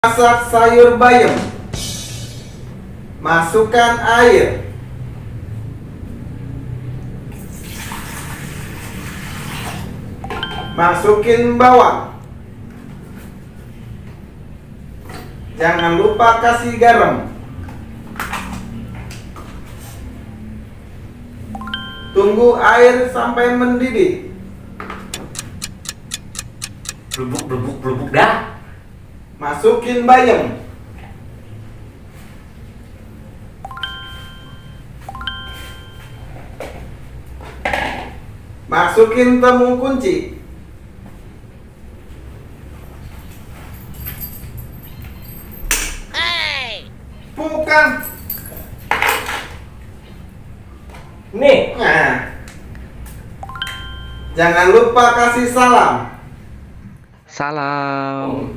Masak sayur bayam. Masukkan air. Masukin bawang. Jangan lupa kasih garam. Tunggu air sampai mendidih. Blubuk dah. Masukin bayam. Masukin tepung kunci. Bukan. Nih. Nah. Jangan lupa kasih salam. Salam.